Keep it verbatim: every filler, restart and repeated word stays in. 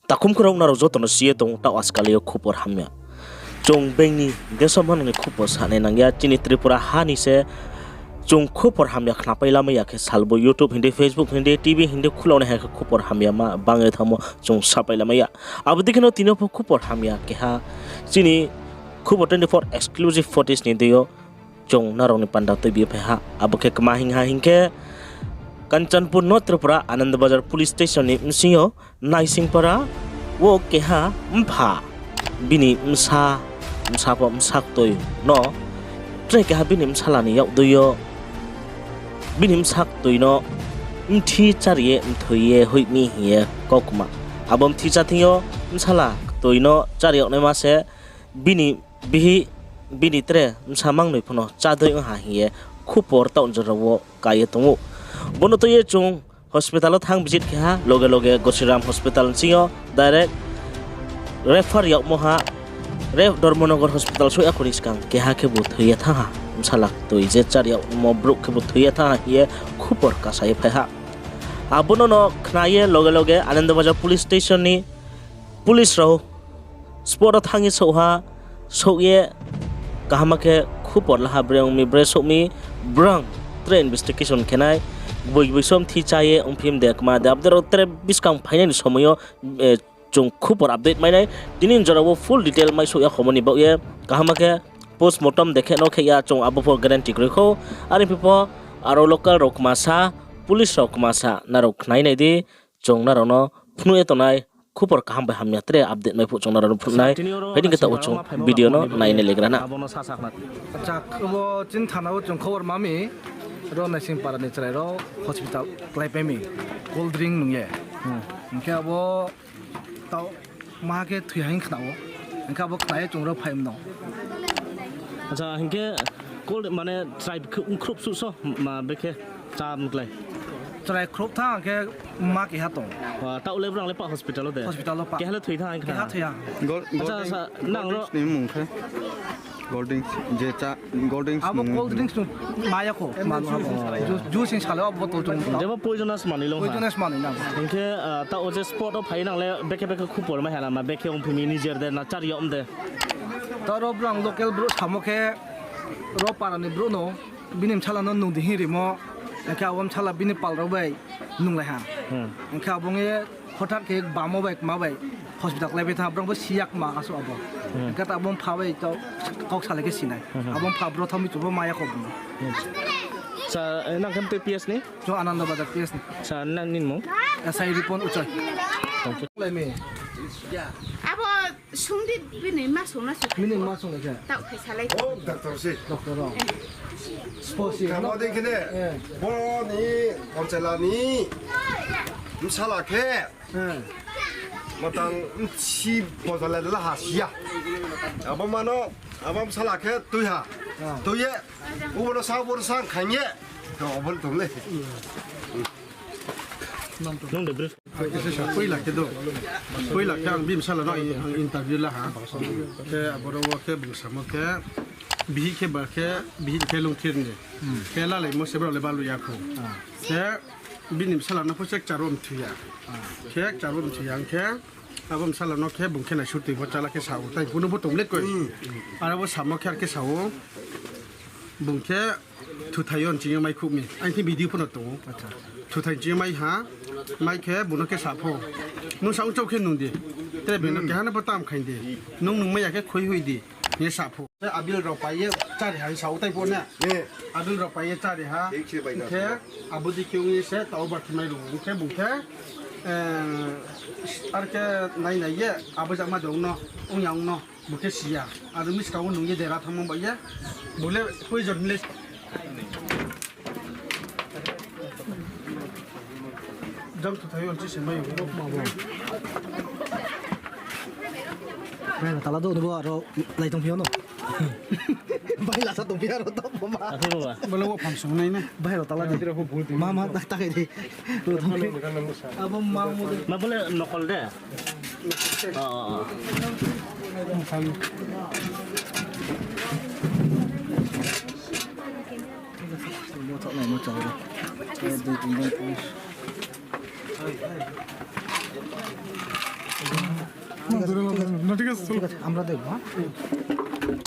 Takhum khorang nrao joto no si ye tong ou, taoh askal yo khupor hamya. Chung being ni desom hanang ni khupor sanai nang ya, chini Tripura ha ni se chung khupor hamya khnapai lamai ya khe salbo YouTube hing di, Facebook hing di, TV hing di, khulao nai hai khe khupor hamya ma bang ye thanngmo chung sapai lamai ya. Abo dei khe no tini yo pho khupor hamya keha chini Khupor twenty four exclusive footage ni deing yo chung nrao ni panda tuibi phai ha. Abo khe kma hing ha hing khe, Kanchanpur North Tripura Anandabazar Police Station ni bsing yo Naisingpara wo keha mpha bini bsa, bsa pho bsa ktoi no tre keha bini bsala ni yak dei yo bini bsa ktoi no mthi chári ye mthoi ye hoih mi hing ye kaukma. Abo mthi chá thing yo bsala ktoi no chári yagnaima se bini bihih, bini tre bsa mangnoi pho no chádoi ong ha hing ye khupor taoh jora wo ka ye tong ou. Bo no tui ye chung hospital wo thanng visit khe ha, loge loge Gosiram Hospital ni bsing yo direct refer yagmo ha, Dhormonogor Hospital souh ya kho ni skang keha khebu thoi ye thanng ha, bsala ktoi je chári yagmo brouh khebu thoi ye thanng ha hing ye khupor kasa ye phai ha. Abo no no khna ye loge loge Anandabazar Police Station ni police rao spot wo thanng ye souh ha, souh ye kaham khe khupor la ha, bre ong mi, bre souh mi, brang tre investigation khe nai, gboi gboi som thi chá ye ongphi mi de, kma de, abo dei rao tre buskang phainai ni somoi yo, chung khupor update mai nai. Tini jora wo full detail mai souh ya khomo ni baoh ye, kaham khe postmortem de khe no khe ya chung abo pho guarantee kroi khou. Are phi pho aro local rao kma sa, police rao kma sa, nrao khnai nai di, chung nrao no phnuh ye tongnai, khupor kaham bai hamya tre update mai phuh chung nrao no phnuh nai. Phai di khe taoh wo chung video no nai nai legra na. Acha, bo chini thana wo chung khobor ma mi, ro Naisingpara ni chrai rao hospital kláipai mi, cold drink nung ye. Hing khe abo taoh ma khe thoi ha hing khna ou. Hing khe abo khna ye chung rao phai mno. Acha, hing khe cold, mane chrai khe ongkhruh suh so, ma bekhe chá mklái. Chrai khruh tha hing khe ma keha tong. Taoh le brang le pa hospital wo de? Hospital wo pa. Keha le thoi tha hing khna? Keha thoi ha. Acha, nang ro ni mung khe? Cold drinks, je chá, cold drinks abo nung. Cold drinks nung ma ya kho, ma nung abo. Juice hing sa le abo bottle chung. Jebo poisonous manoi lo ha. Poisonous manoi nang. Hing khe, taoh wo je spot wo phai nang le bekhe bekhe khupor mai ha na ma, bekhe ongphi mi nijer de na chári yag de? Taoh ro brang local brouh samo khe, ro para ni brouh no, bini bsala no nung di hing rimo, hing khe abo bsala bini pal rao bai nunglai ha. Hing khe abo ong ye hothat khe bamo bai kma bai hospital kláipai tha, brang bo si ya kma asuh abo. Hing khe abo mpha bai kau sa le khe si nai. Abo mpha bro thanng mi chung pho ma ya kho bung no. Nang khe mtui P S ni? Chung Ananda Bazar P S ni. Nang ni mung? S I Ripon Uchoi. Abo sung di, bini ma sung na sung. Bini ma sung le khe? Taoh khai salai. Doctor rao. Kamo dei khe ne, bo ni Ponchela ni bsala khe, matang bsi bojal la ha si ya. Abo ma no, abo bsala khe tui ha. Tui ye, ubo no sa, ubo no sa khaing ye. Abo tong le. Akhe se sa poila khe do. Poila khe ang bini bsala no ang interview la ha. Khe aboro wo khe bung samo khe, bihih khe ba khe, bihih khe lungthir ni. Khe lalaimo se brao le balu ya kho. Khe bini bsala no pho se kchar wo mthui ya. Khe kchar wo mthui ya hing khe, abo bsala no khe bung khe naisur tui bo chala khe sa ou, tai phuno bo tong le koi. Aro bo samo khe ar khe sa ou, bung khe thuthai yo nching yo mai khuh mi. Aini thing video phuno tong ou. Thuthai nching yo mai ha, mai khe bung no khe sa pho. Nung sa ongchouh khe nung di. Tre bini no keha no pho tam khai di. Nung nung mai ya khe khui hui di. Hing ye sa pho. Abil rao pai ye chári ha hing sa ou tai pho na. Abil rao pai ye chári ha. Khe abo dei khe ong ye se taoh ba khe mai rung khe bung khe, ar khe nai nai ye abo jama de ong no, ong ya ong no, bung khe si ya. Aro miskang wo nung ye dera thanngmo bai ye, bung le poison le. Jang thuthai yo nchi se mai ou. Bai rao tala do, bo aro lai tongphi yo no. Bai lasa tongphi aro to, bo ma. Bo le wo phang sung nai na. Bai rao tala di. Ma, ma, ta, ta khai di. Abo ma, ma bo le nokol de? ঠিক আছে, ঠিক আছে, আমরা দেখবো, হ্যাঁ।